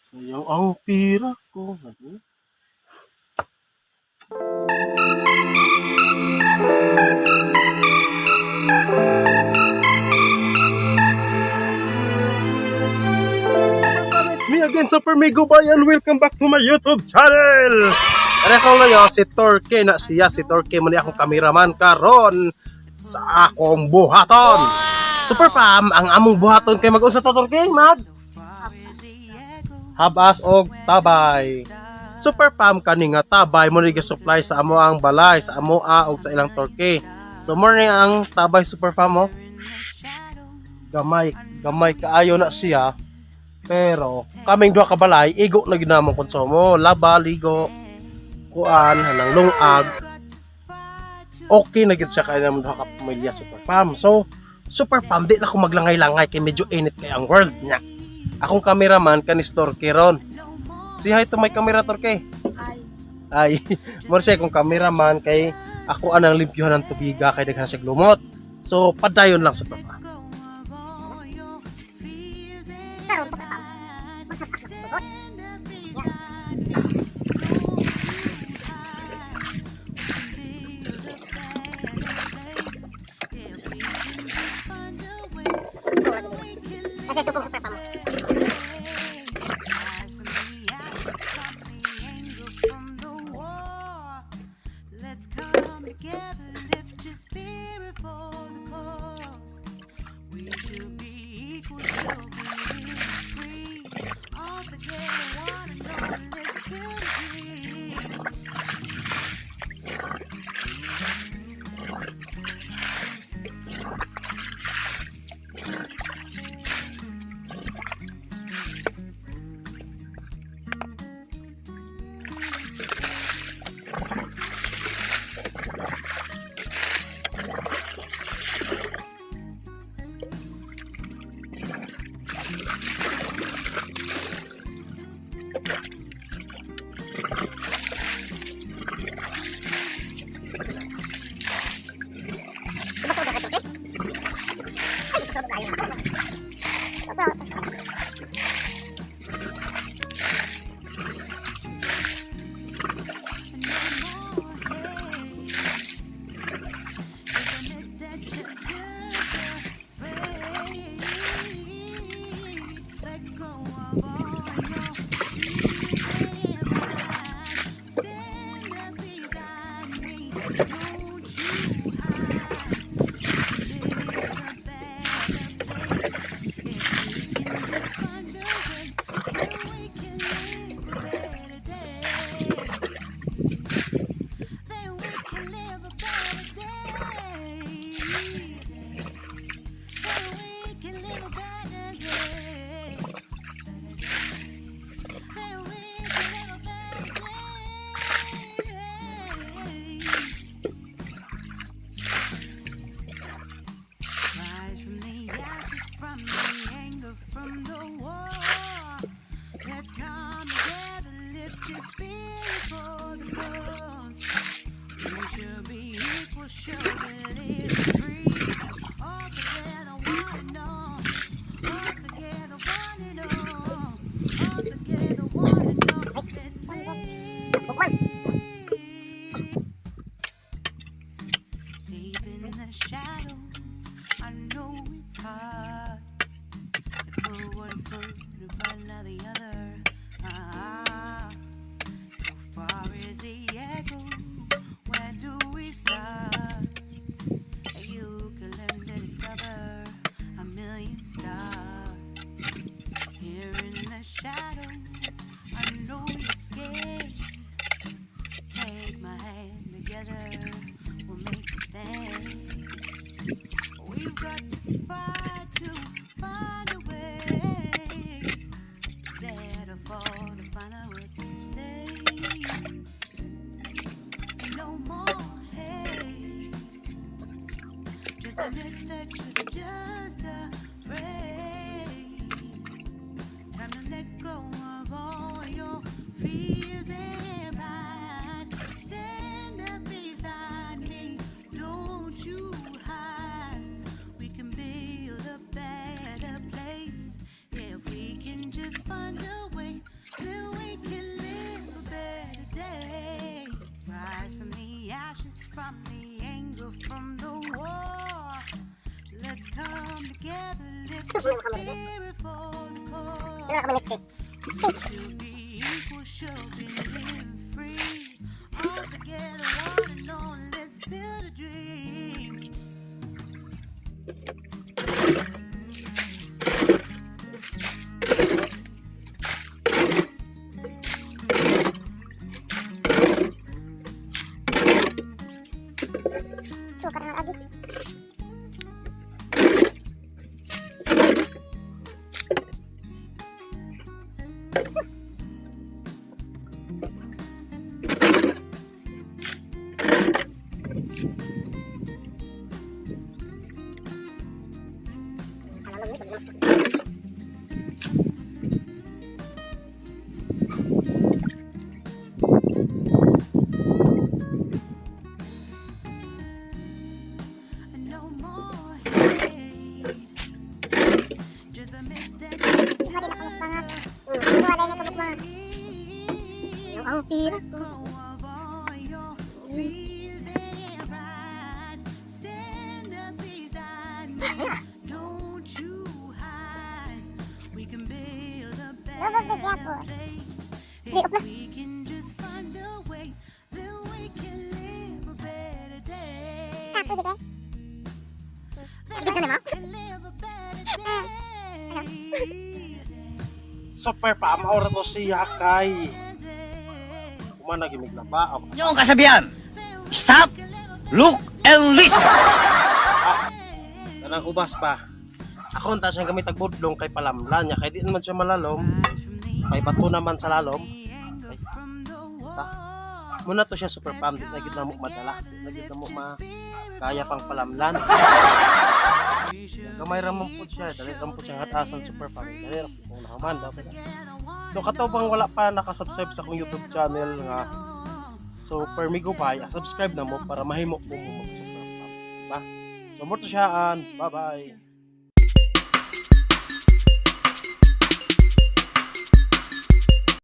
Sayaw ang pira ko. Ano? It's me again, Super Migo Bayan. Welcome back to my YouTube channel. Ano ko ngayon, si Torque na siya. Si Torque man akong kameraman karon sa akong buhaton. Super Pam, ang among buhaton kay mag-usa ta, Torque, mag habas og tabay. Super Pam, kani nga tabay mo ni supply sa amo ang balay, sa amo a og sa ilang Torque. So morning ang tabay, Super Pam, oh. Gamay, gamay kaayo na siya. Pero kaming duha ka balay, igo na gyud namong konsumo, laba, ligo, kuan, hanang lungag. Okay na gyud siya kay namong duha ka pamilya, Super Pam. So Super Pam, di na ko maglangay-langay kay medyo init kay ang world niya. Akong cameraman kanis Torque ron. Say hi to my camera, Torque. Ay. Ay, mo siya kung cameraman kay ako anang limpyuhan ng tubiga kay daghan siya lumot. So padayon lang, Super Pam. Karon, Super Pam, maghapas na sugod. Siya. Kasi supong, Super Pam. Let's come together, lift your spirit for the cause. We should be equal, should be free. All together, one and all, let's build a dream. Basta ka, Torque? Ay, basta na yun. Just admit that you're just afraid. Let go of all your fears and pride. Stand up beside me. Don't you hide. Live a better place. If we can just find a way, then we can live a better day. Then we can live a better day. Then we can live a better day. Then we can live a better day. Rise from the ashes, from the anger, from the war. Let's come together, lift your spirit for the cause. We should be equal, should be free. All together, one and all. All together, one and all. All together, one and all. Let's live. Bukman. Deep in the shadows, I know it's hard to put one foot in front of the other. Ah, so far is the echo. Where do we start? You can learn to discover a million stars. Here in the shadows, I know you're scared. Take my hand together, we'll make a stand. We've got to fight to find a way. Dare to fall to find out what to say. No more hate. Just admit that you're just afraid. Time to let go of all your fears and pride. Stand up beside me, don't you hide. We can build a better place if we can just find a way. From the anger, from the war. Let's come together, lift your spirit for the cause. Pila ka minutes kay? 6. To be equal, should be living free. All together, one and all, let's build a dream. 2 ka na agi. Alam mo, pag No more hate. Just admit that you Wala na kamukbang. Wala na kamukbang. Yung ang pira ko. go of all your fears and pride. Stand up beside me. Don't you hide. We can build a Lubog na better gyapon. place. Di, If up na. we can just find a way, then we can live a better day. Ah, pwede ba? Then Video na mo? we can live a better day. Super Pam ora to siya kay kumana gimig na ba. Yung kasabihan, stop, look, and listen. Kanang ubas pa. Ako unta siyang gamit og budlong kay palamlan niya kay di naman siya malalom. Kay bato naman sa lalom. Ay, ta. Muna to siya, Super Pam, di na gid na mo madala. Di na gid na mo ma kaya pang palamlan. Gamay ra man pud siya, dali ra man pud siya hatasan, Super Pam. Dali ra kung nakaman dapat. So kato bang wala pa nakasubscribe sa akong YouTube channel nga Super Migo Bay, subscribe na mo para mahimo ko mo mag Super Pam. Diba? So mo to siya, and bye-bye.